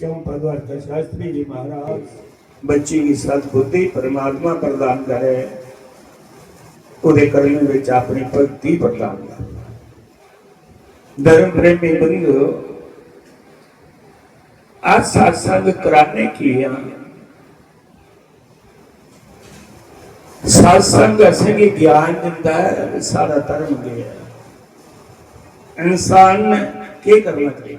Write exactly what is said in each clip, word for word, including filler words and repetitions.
चौं पदवर्त शास्त्री जी महाराज बच्ची गी सद्बुद्धि परमात्मा प्रदान करे, ओह्दे कर्में विच अपनी भक्ति प्रदान करे। धर्म प्रेमी बंधु, अस सत्संग कराने की आं? सत्संग असेंगी ज्ञान दिंदा ऐ, साढ़ा धर्म केह् ऐ, इंसान ने केह् करना चाहिए।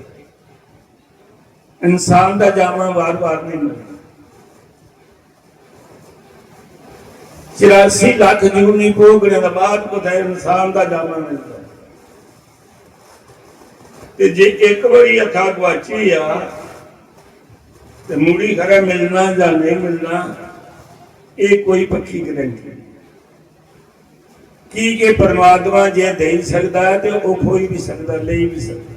इंसान दा जामा बार बार नहीं मिलदा। चौरासी लख जूनी भोगने दे बाद कुतै इंसान दा जामा मिलदा। ते जे इक बारी हत्था गुआची गेआ ते मुड़ी खरै मिलना जां नेईं मिलना, एह् कोई पक्की गारंटी नेईं। की के परमात्मा जे देई सकदा ऐ ते ओह् खोई बी सकदा, लेई बी सकदा।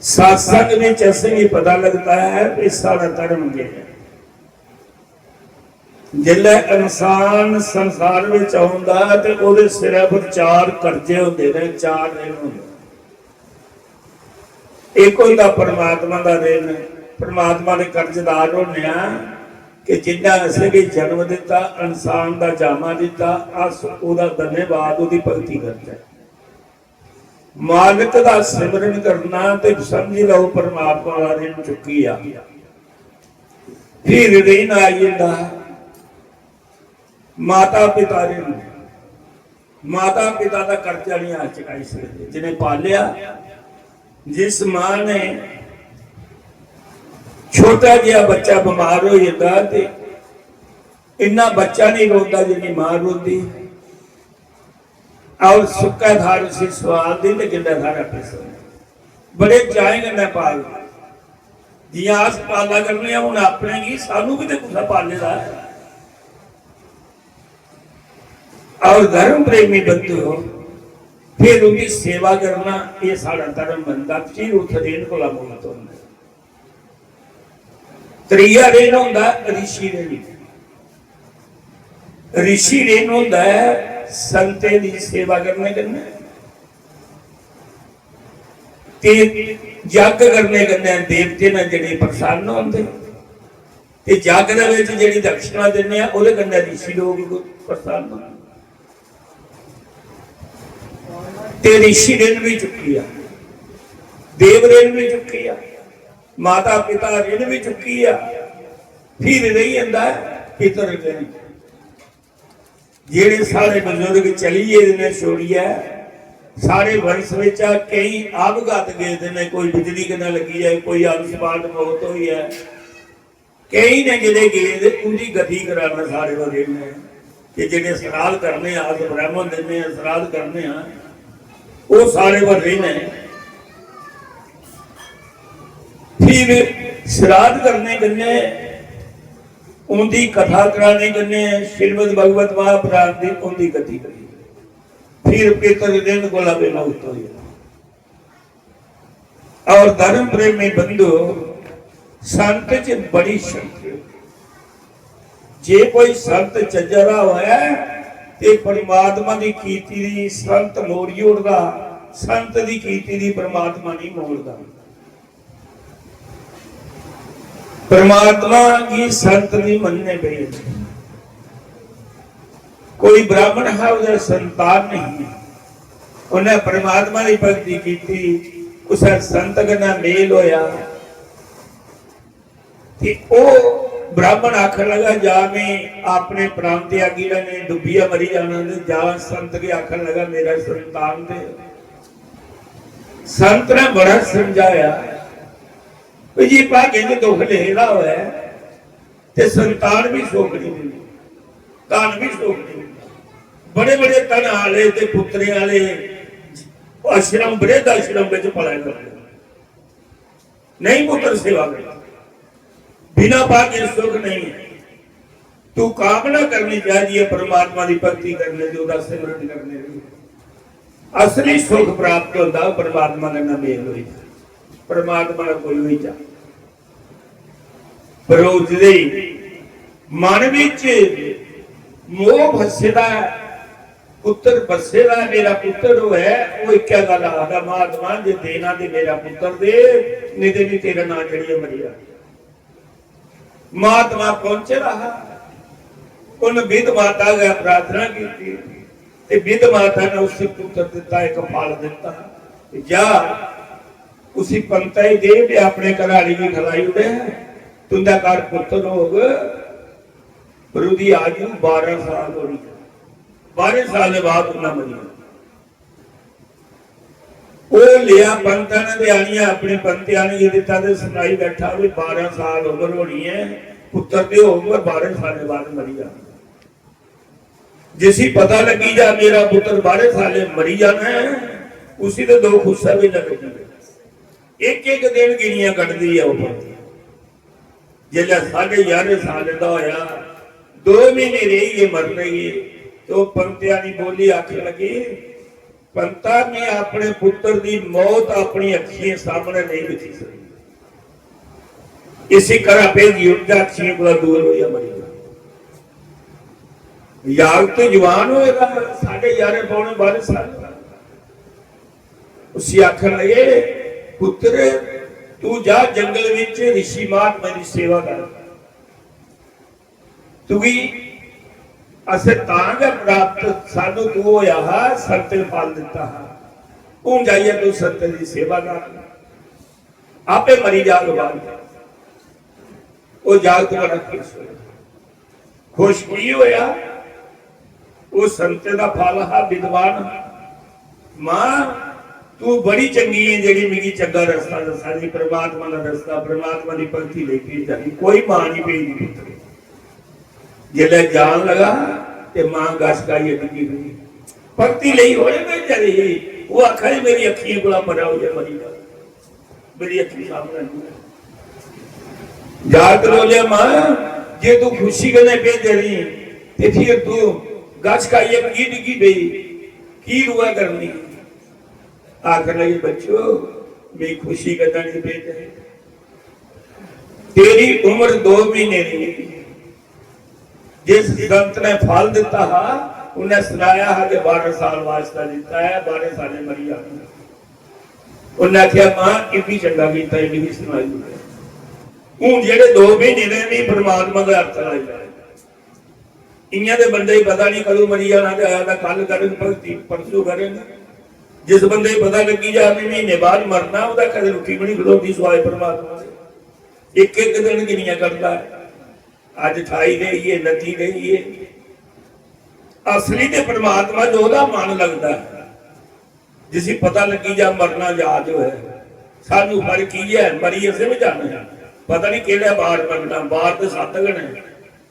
सत्संग विच असेंगी पता लगदा ऐ कि साढ़ा धर्म केह् ऐ। जिसलै इंसान संसार विच औंदा ऐ ते ओह्दे सिरै पर चार कर्जे होंदे न, चार ऋण होंदे। इक होंदा परमात्मा दा ऋण, परमात्मा दे कर्जदार होने आं कि जिन्ना असेंगी जन्म दित्ता, इंसान दा जामा दित्ता, अस ओह्दा धन्यवाद, ओह्दी भक्ति करचै। मालक दा सिमरन करना ते समझी लैओ परमात्मा दा ऋण चुक्की आ। फिर ऋण आई जंदा माता पिता ऋण। माता पिता दा कर्जा नहीं अस चुकाई सकदे। जिन्हें पालेआ, जिस मां ने छोटा जेहा बच्चा बमार हो जाता ते इन्ना बच्चा नहीं रोंदा जिन्नी मां रोंदी। और सुक्का थार उसी स्वाल दी ते गिल्ला थार अपने सोने। बड़े चाएं कन्नै पाल। जियां अस पाला करने आं, हुन अपने गी, सानू भी ते कुसै पाले दा ऐ। और धर्म प्रेमी बंधुओ, फिर उंदी सेवा करना, एह् साढ़ा धर्म बनदा, फिर उत्थै ऋण कोला मुक्त होंदा। त्रीया ऋण होंदा ऋषि ऋण। ऋषि ऋण होंदा ऐ संतें दी सेवा करने कन्नै ते जग करने कन्नै देवते न जेह्ड़े प्रसन्न होंदे। ते जग दे विच जेह्ड़ी दक्षिणा दिन्ने आ, ओह्दे कन्नै ऋषि लोक प्रसन्न होंदे। ते ऋषि ऋण भी चुक्की आ, देव ऋण भी चुक्की आ, माता पिता ऋण भी चुक्की आ। फिर रेही जंदा ऐ पितर ऋण। जेह्ड़े साढ़े बजुर्ग चली गेदे न छोड़ियै, साढ़े वंश बिच्चा केईं अवगत गेदे न, कोई बिजली कन्नै लग्गी ऐ, कोई on spot मौत होई ऐ, केईं ने जेह्ड़े गे ते उंदी गति कराना साढ़े पर ऋण ऐ कि जेह्ड़े श्राद्ध करने आं, अस ब्राह्मण दिन्ने आं, श्राद्ध करने आं, ओह् साढ़े पर ऋण ऐ। फिर श्राद्ध करने कन्नै उंदी कथा कराने कन्नै श्रीमद् भगवत महापुराण दी उंदी गति करी, फिर पितर ऋण कोला विमुक्त होई जाना। और धर्म प्रेमी बंधु, संत च बड़ी शक्ति होंदी। जे कोई संत चज्जा दा होऐ ते परमात्मा दी कीर्ति दी संत मोड़ी ओड़दा, संत दी कीर्ति दी परमात्मा नहीं मोड़दा। परमात्मा गी संत नहीं मनने पे। कोई ब्राह्मण हा, ओह्दा संतान नहीं है, उन्हें परमात्मा दी भक्ति कीती, कुसै संत कन्नै मेल होया ते ओह् ब्राह्मण आखन लगा, "जा मैं अपने प्राण त्यागी ने डुब्बियै मरी जाना," ते जा संत गी आखन लगा, "मेरा संतान दे।" संत ने बड़ा समझाया, भाई, जे भाग्य च दुख लिखे दा होऐ ते संतान भी सुख नहीं दिंदी, धन भी सुख नहीं दिंदा। बड़े बड़े धन आले ते पुत्रे आले आश्रम, वृद्ध आश्रम विच पलै करदे, नहीं पुत्र सेवा करदे, बिना भाग्य सुख नहीं है। तू कामना करनी चाहिए परमात्मा की भक्ति करने दी, ओहदा सिमरन करने दी। असली सुख प्राप्त होता परमात्मा कन्नै मेल होई जा, परमात्मा दा कोई होई जा। पर उसदे मन विच मोह फसे दा है, पुत्र बस्से दा मेरा पुत्र होऐ, ओह् इक्कै गल्ल आखदा, "महात्मा, जे देना ते मेरा पुत्र दे, नेईं ते मी तेरा नांऽ चढ़ियै मरी जा।" महात्मा पहुंचे दा हा, उन विध माता गै प्रार्थना कीती ते विध माता ने उसी पुत्र दित्ता, इक फल दित्ता, "जा, उसी पंता गी दे ते अपने घराड़ी गी खलाई ओड़े, तुं'दे घर पुत्र होग।" पर ओह्दी आयु बारां साल होनी ऐ। बारां साल दे बाद उन्ना मरी जाना। ओह् लेआ पंता ने ते आनियै अपनी पंतेआनी गी दित्ता ते सनाई बैठा भी बारां साल उम्र होनी ऐ, पुत्तर ते होग पर बारां साल दे बाद मरी जाना। जिसी पता लगी जा मेरा पुत्तर बारां साल मरी जाना है, उसी तो दो खुस्सा भी लग जाए। एक एक दिन गिनियां कटदी है ओह् पंत। जिसलै साढ़े ग्यारह साल दा होया, दो महीने रेही गे मरने गी, तो पंतेआनी बोली आखन लगी, "पंता, मैं अपने पुत्र दी मौत अपनी अखियें सामने नहीं दिखी सकती। इसी घरा भेजी ओड़, अखियें कोला दूर होई जा, मरी जा।" जागत जवान होए दा, साढ़े ग्यारह पौने बारह साल। उसी आखन लगे, "पुत्र, तू जा जंगल विच ऋषि महात्मा दी सेवा कर। तुगी असें तां गै प्राप्त, सानू तू होया हा, संत ने फल दित्ता हा। हून जाइयै तू संत दी सेवा कर, आपे मरी जाग बाद।" ओह् जागत बड़ा खुश होया। खुश की होया? ओह् संत दा फल हा, विद्वान। "मां, तू बड़ी चंगी है जेह्ड़ी मिगी चंगा रस्ता दस्सा दी, परमात्मा दा रस्ता, परमात्मा दी भक्ति लेई भेजा दी।" कोई मां नहीं भेजदी पुत्र। जिसलै जान लगा ते मां गश खाइयै डिग्गी पेई। भक्ति लेई होए भेजा दी ही, ओह् आखा दी, "मेरी अक्खियें कोला परा होइयै मरी जा।" मेरी अक्खीं सामने नहीं है। जागत बोले, "मां, जे तू खुशी कन्नै भेजे नहीं, ते फिर तू गश खाइयै की डिग्गी पेई, की रुआ करनी?" आखन लगी, "बच्चो, मैं खुशी कन्नै नहीं भेजे। तेरी उम्र दो महीने नहीं।" जिस संत ने फल दिता हा, उन्हें सुनाया हा कि बारह साल वास्ता दिता है, बारह साल मरी जाना। उन्हें आख्या, "मां, इब्बी चंगा कीता, इब्बी सुनाई दिता।" हूं जेड़े दो महीने ने भी परमात्मा का अर्थ लाई लैन। इयां ते बंदे गी पता नहीं कदों मरी जाना, ते आया तां कल करन, भगती परसों करन। जिस बंदे गी पता लगी जा भी महीने बाद मरना, ओह्दा कदें रुट्टी भी नहीं खलोंदी, सिवाए परमात्मा दे। इक इक दिन गिनियां करदा है। अज अठाई देइए, उनती देइए। असली ते परमात्मा च ओह्दा मन लगदा ऐ, जिसी पता लग्गी जा मरना याद होऐ। सानू फर्क इयै ऐ, मरी असें बी जाना ऐ। पता नहीं केह्ड़े बार मरना, बार ते सत्त गै न,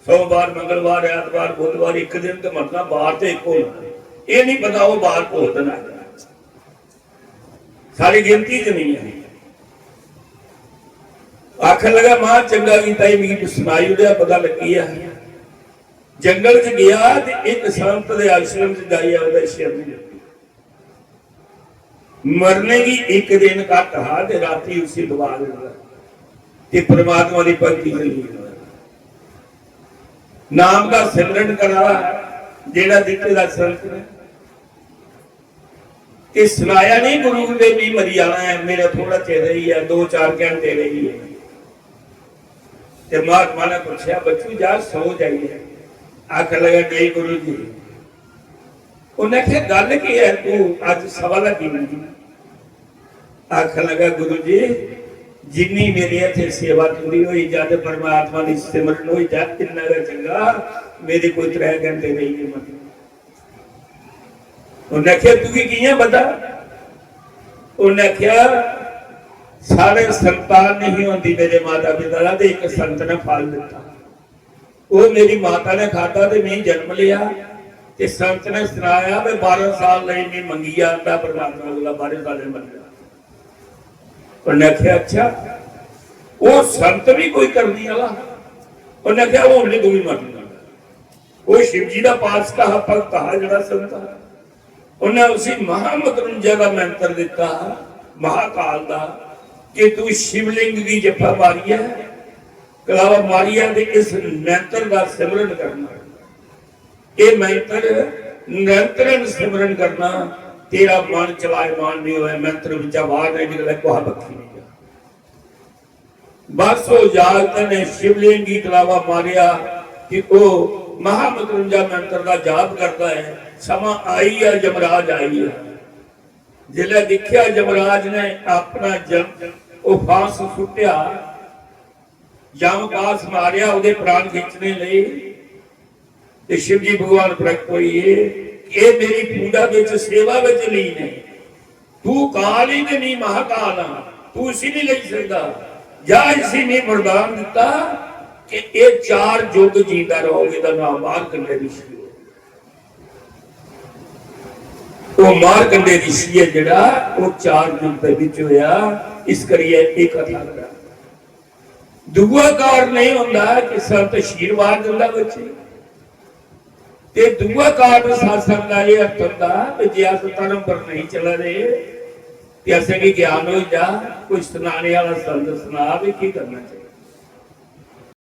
सोमवार, मंगलवार, ऐतवार, बुधवार, इक दिन ते मरना, बार ते इक होना। एह् नहीं पता ओह् बार कुस दिन आया। साढ़ी गिनती च नहीं है। आखन लगा, "मां, चंगा कीता ई मिगी सनाई ओड़ेआ, पता लग्गी गेआ।" जंगल च गया ते इक संत दे आश्रम च जाइयै ओह्दे शरण लेती। मरने गी इक दिन घट्ट हा ते राती उसी दबा दिंदा ते परमात्मा दी भक्ति च लीन होया। नाम दा सिमरन करा, जेड़ा दित्ते दा संत ने। ते सनाया नहीं गुरु ने भी मरी जाना है, मेरा थोड़ा चिर रही है, दो चार घंटे रही है। ते महात्मा ने पूछा, "बच्चू जा, सो जाइए।" आखन लगा, "नहीं गुरु जी।" उन्हें आख्या, "गल की है, तू अज सवा लगी नहीं?" आखन लगा, "गुरु जी, जिन्नी मेरे हथे सेवा तुंदी होई जा ते परमात्मा दी सिमरन होई जा, इन्ना गै चंगा। मेरे कोई त्रै घंटे रेही गे मत।" उन्हें आख्या, "तुगी कियां पता?" उन्हें आख्या, "साढ़े संतान नहीं होंदी मेरे माता पिता दा, ते इक संत ने फल दिता। वो मेरी माता ने खादा ते मैं जन्म लिया, ते संत ने सनाया भी बारह साल लेई मैं मंगिया आंदा परमात्मा कोला, बारह साल मंगिया।" उन्हें आख्या, "अच्छा, वो संत भी कोई करने वाला?" उन्हें आख्या, "वो नहीं, तू भी मत कर।" वो शिव जी दा पास का हा, भगत हा, जड़ा संत हा। उन्हें उसी महामृत्युंजय दा मंत्र दिता हा, महाकाल दा, कि तू शिवलिंग की जफा मारिया, कलावा मारिया ते इस मंत्र दा सिमरन करना। ये मंत्र निरंतरन सिमरन करना, तेरा मन चलायमान नहीं होए, मंत्र बिचा बाहर नहीं निकले, कुहा पक्षी नहीं जा। बस वो जागत ने शिवलिंग की कलावा मारिया कि वो महामृत्युंजय मंत्र का जाप करता है। समा आई है, यमराज आई है। जिसलै दिक्खेआ यमराज ने अपना जम, वो फांस सुट्टिया, यम पास मारिया, ओदे प्राण खींचने लेई, ते शिव जी भगवान प्रगट होइए, "ये मेरी पूजा विच, सेवा विच लीन है, तू काल ही ते नहीं महाकाल आ, तू इसी नहीं लेई सकदा, जा इसी नहीं वरदान दिता कि ये चार युग जींदा रहोगे।" दा नाम मारकंडे ऋषि है। वो मारकंडे ऋषि है जेड़ा, वो चार युग दे विच होया, इस करिए एक कथा करा। दूआ कारण नहीं होंदा कि संत आशीर्वाद दिंदा बच्चे, ते दूआ कारण सत्संग दा ये अर्थ होंदा कि जे अस धर्म पर नहीं चला दे ते असेंगी ज्ञान हो जा, कोई सनाने वाला संत सना भी की करना चाहिए।